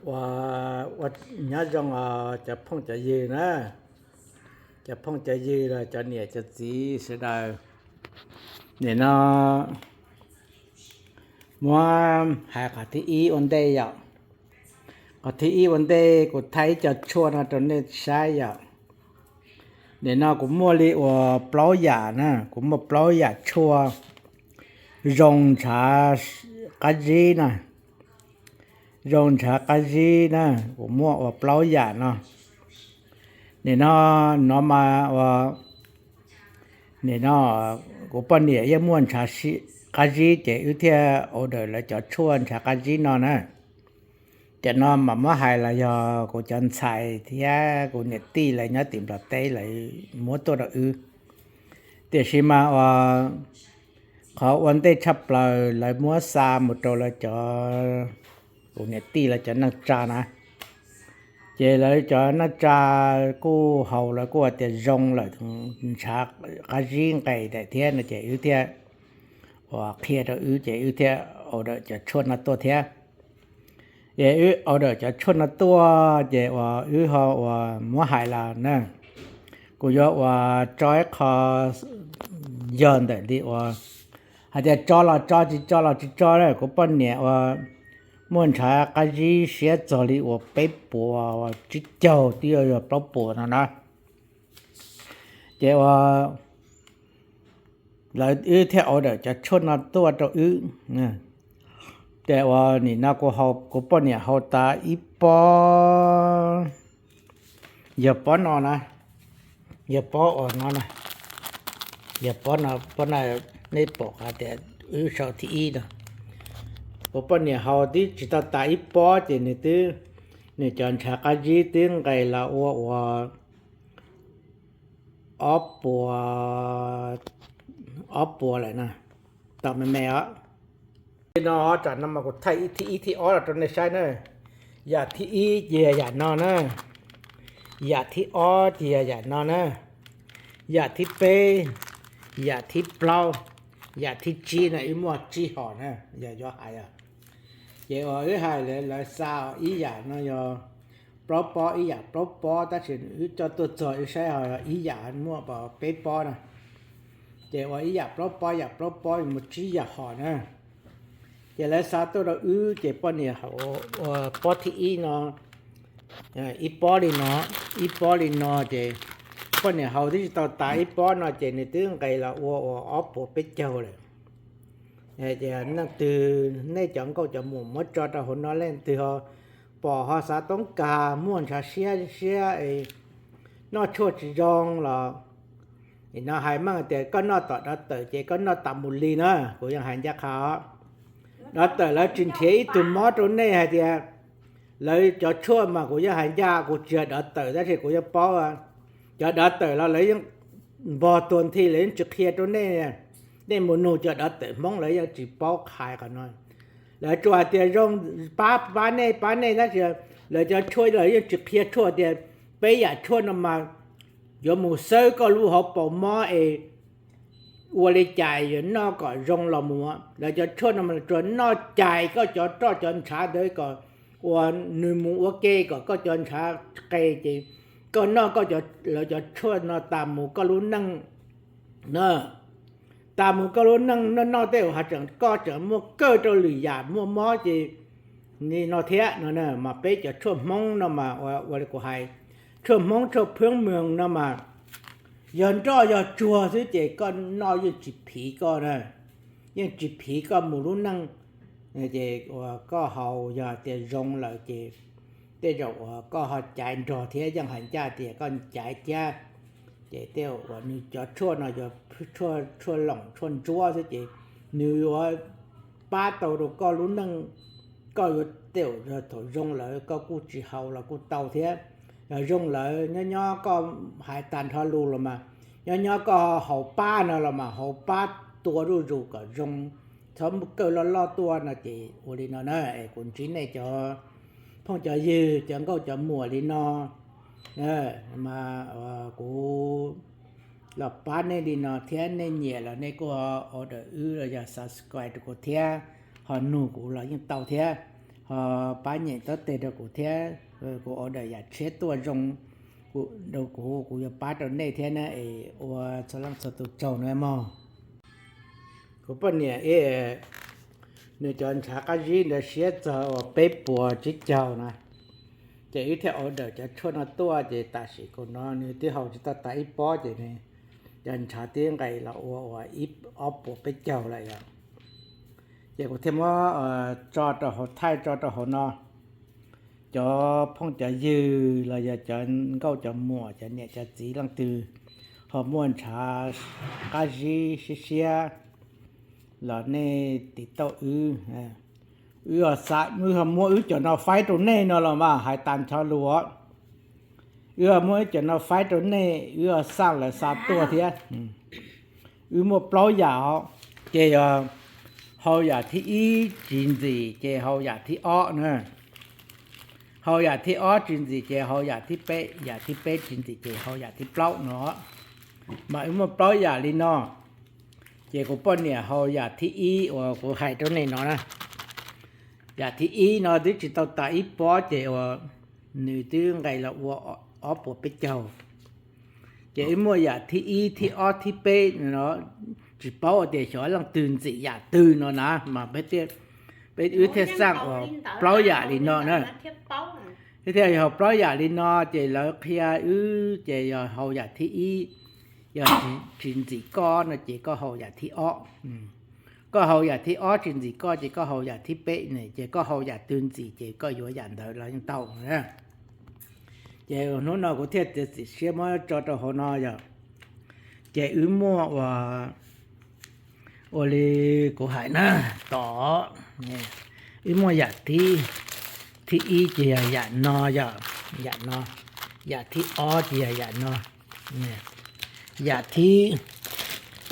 Ua, ua nyob zoo os cov phooj cov ywg na, cov phooj cov ywg los cov niam cov txiv sawv daws. Nim no muab hais qhov thib ib ua ntej yom. Qhov thib ib ua ntej kuv thaij ib co tshuaj no rau nej saib yom. Nim no kuv muaj li uas plaub yam na, kuv muaj plaub yam tshuaj zoo ntshav qab zib na, zoo ntshav qab zib na, kuv muaj uas plaub yam no. Nim no, no mas ua, nim no kuv poj niam yeej muaj ntshav qab zib ces wb thiaj order lawv cov tshuaj ntshav qab zib no na. Cov no mas muab hais los yog kuv cov ntxhais thiab kuv niam tij lawv nyob tim Nplog teb lawv muab tuaj rau wb. Tiam sis mas ua, qhov ua ntej tshaj plaws lawv muab xa mus rau lawv cov, kuv niam tij lawv cov neej tsa na. Ces lawv cov neej tsa kuj haus lawv kuj tias zoo lawm, ntshav qab zib nqes daim thiab no ces wb thiaj ua qhia rau wb ces wb thiaj order cov tshuaj no tuaj thiab. Ces wb order cov tshuaj no tuaj ces ua wb ho ua muab hais los na, kuv yuav ua tso ib qho yog ntawm li ua hais tias tso los tso, tsis tso los tsis tso na. Kuv poj niam ua muaj ntshav qab zib siab txog li uas peb puas tsib caug twb yuav yog plaub puas no na. Ces ua lawv wb thiaj order cov tshuaj no tuaj rau wb. Ces ua nim no kuv poj niam haus tas ib pob, yog pob no na, yog pob uas no na, yog pob no, pob no nej pom hais tias wb sau thib ib no. Kuv poj niam haus twb tsis tau tas ib pob ces nws twb, nws cov ntshav qab zib twb nqes los ua ua ob puas, ob puas lawm na, tau me me os. Li no tam no mas kuv thaij ib thib ib thib ob los rau nej saib na. Yam thib ib ces yam no na, yam thib ob ces yam no na, yam thib peb, yam thib plaub, yam thib tsib no, wb muaj tsib hom na, yog yuav hais os. Ces uas wb hais lawv xa ib yam no yog plaub pob, ib yam plaub pob, tab sis wb coj tuaj txog wb saib ho ib yam muaj peb pob na. Ces ua ib yam plaub pob, yam plaub pob mus tsib yam hom na. Ces lawv xa tuaj rau wb ces poj niam haus ua pob thib ib no, ib pob li no, ib pob li no ces poj niam haus twb tsis tau tas ib pob no ces nws twb nqes los ua ua ob puas peb caug lawm. Ces leej twg nej cov nkauj cov muam muab tso rau hauv no leej twg ho pom ho xav toob kas muaj ntshav siab siab noj tshuaj tsis zoo los, no hais meej tias koj noj tom dav tawm ces koj noj tas mus li na, kuv yeej hais ncaj qha os. Dav tawm lawv tsis nrhiav ib tug mob rau nej hais tias, lawv cov tshuaj mas kuv yeej hais ncaj, kuv tsis yog dav tawm tab sis kuv yeej paub. Cov dav tawm los lawv yeej npog tuag nthi, lawv yeej tsis qhia rau nej. Nej mus nug cov dav tawm Hmoob lawv yeej tsis paub qhia qhov no. Lawv tsuas hais tias zoo, pab pab nej pab nej tab sis lawv cov tshuaj lawv yeej tsis qhia tshuaj tias peb yam tshuaj no mas yuav mus xawb koj lub hauv paus mob es ua li cas yuav noj kom zoo los mus. Lawv cov tshuaj no mas tsuas noj cais koj cov roj cov ntshav ntawd kom ua, nws mus ua ke kom koj cov ntshav qe ces koj noj koj, lawv cov tshuaj no tas mus koj lub neej na, tas mus koj lub neej noj noj tej uas ho tseem koj tseem muaj kawj rau lwm yam muaj mob ces li no thiab no. Mas peb cov tshuaj Hmoob no mas ua li kuv hais, tshuaj Hmoob tshuaj pheeb moog no mas yog nroj yog tsuag xwb ces koj noj yeej tsis phiv koj na, yeej tsis phiv koj mus lub neej. Ces uas koj haus yog tias zoo lawm ces tej zaum uas koj ho caiv nrog thiab, yeej hais ncaj tias koj caiv thiab. Ces tej uas nws cov tshuaj no yog tshuaj loom tshuaj ntsuab xwb ces nws yuav pab tau rau koj lub neej. Koj yuav tej zaum thaum zoo lawm koj kuj tsis haus los kuj tau thiab. Yog zoo lawm nyob nyob koj hais tag nrho lus los mas, nyob nyob koj haus pab no los mas haus pab tua zuj zus kom zoo, txhob muaj kawj loj loj tuaj no ces ua li no na. Es kuv ntsib nej cov phooj cov ywg cov nkauj cov muam li no mas kuv los pab nej li no thiab, nej nyiam los nej kuj order wb los yog subscribe rau kuv thiab, ho nug kuv los yeej tau thiab. ho pab nyem taub teg rau kuv thiab. Kuv order yam tshiab tuaj zoo rau kuv, kuv yuav pab rau nej thiab na, es ua txhua leej txhua tus tsaug na mog. Kuv poj niam ib, nws cov ntshav qab zib ntawd siab txog uas peb puas tsib caug na, ces wb thiaj order cov tshuaj no tuaj, ces tam sim kuv no nws twb haus tsis tau tas ib pob ces nws cov ntshav twb nqes los ua uas ib, ob puas peb caug lawm yom. Ces kuv thiaj muab tso rau hauv, thaij tso rau hauv no. Cov phooj cov ywg los yog cov nkauj cov muam, cov niam cov txiv leej twg ho muaj ntshav qab zib siab siab los nej tiv tauj wb. Wb, wb ho muab wb cov no faib rau nej no los mas hais tas ncho lus os. Wb ho muab wb cov no faib rau nej, wb ho xaj lawv xa tuaj thiab. Wb muaj plaub yam os, ces yog haus yam thib ib tsis ntxim ces haus yam thib ob na. Haus yam thib ob tsis ntxim ces haus yam thib peb, yam thib peb tsis ntxim ces haus yam thib plaub no. Mas wb muaj plaub yam li no. Ces kuv poj niam haus yam thib ib uas kuv hais rau nej no na. Yam thib ib no twb tsis tau tas ib pob ces uas nws twb nqes los ua ob puas peb caug. Ces wb muaj yam thib ib, thib ob, thib peb no, tsis paub tias xyov leej twg ntxim yam twg no na, mas peb, wb thiaj xaj uas plaub yam li no na. Wb thiaj haus plaub yam li no, ces lawv qhia wb ces yog haus yam thib ib, yog tsis ntxim koj no ces koj haus yam thib ob. Koj haus yam thib ob tsis ntxim koj ces koj haus yam thib peb, ces koj haus yam twg ntxim ces koj yuav yam ntawd los yeej tau. Ces hnub no kuv thiaj txiav txim siab muab tso rau hauv no yom. Ces wb muaj ua, ua li kuv hais na, tom, wb muaj yam thib, thib ib ces yog yam no yom, yam no, yam thib ob ces yog yam no, yam thib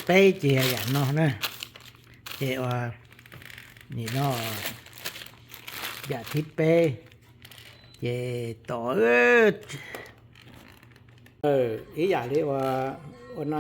peb ces yog yam no na. Ces ua, nim no yam thib peb ces tom, ib yam li ua, ua no.